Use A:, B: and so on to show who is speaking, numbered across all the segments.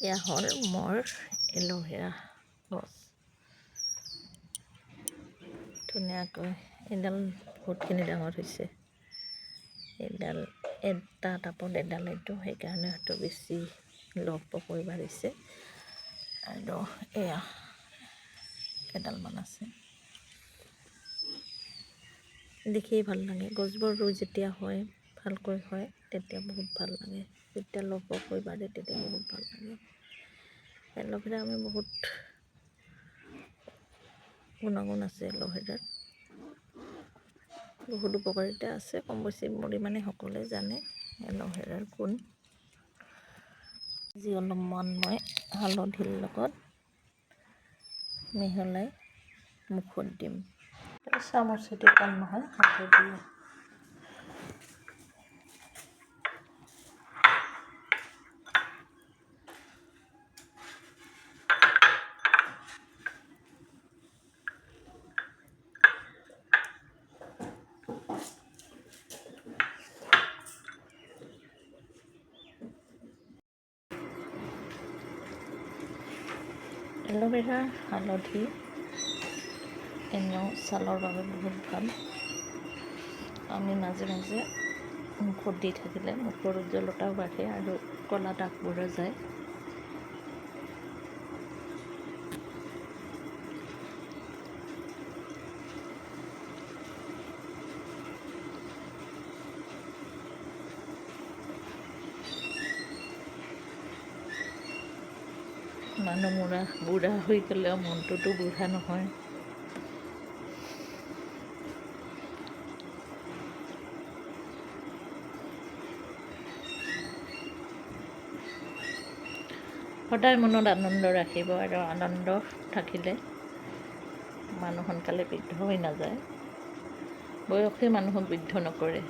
A: এয়া হ'ল মোৰ এল'ভেৰা গছ। ধুনীয়াকৈ এইডাল বহুতখিনি ডাঙৰ হৈছে। এইডাল এটা টাপত এডাল এইটো, সেইকাৰণে হয়তো বেছি লহপহকৈ বাঢ়িছে। আৰু এয়া কেইডালমান আছে। দেখিয়ে ভাল লাগে। গছবোৰ ৰুই যেতিয়া হয়, ভালকৈ হয়, তেতিয়া বহুত ভাল লাগে। যেতিয়া লহপহকৈ বাঢ়ে তেতিয়া বহুত ভাল লাগে। এল'ভেৰা আমি বহুত গুণাগুণ আছে এল'ভেৰাৰ, বহুত উপকাৰিতা আছে। কম বেছি পৰিমাণে সকলোৱে জানে এল'ভেৰাৰ গুণ। আজি অলপমান মই হালধিৰ লগত মিহলাই মুখত দিম। চামুচেদি কম নহয়, হাতেদি। এল'ভেৰা হালধি এনেও ছালৰ বাবে বহুত ভাল। আমি মাজে মাজে মুখত দি থাকিলে মুখৰ উজ্জ্বলতাও বাঢ়ে আৰু ক'লা দাগবোৰো যায়। মানুহ বুঢ়া হৈ গ'লেও মনটোতো বুঢ়া নহয়। সদায় মনত আনন্দ ৰাখিব, আৰু আনন্দ থাকিলে মানুহ সোনকালে বৃদ্ধ হৈ নাযায়। বয়সে মানুহক বৃদ্ধ নকৰে,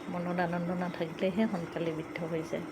A: মনত আনন্দ নাথাকিলেহে সোনকালে বৃদ্ধ হৈ যায়।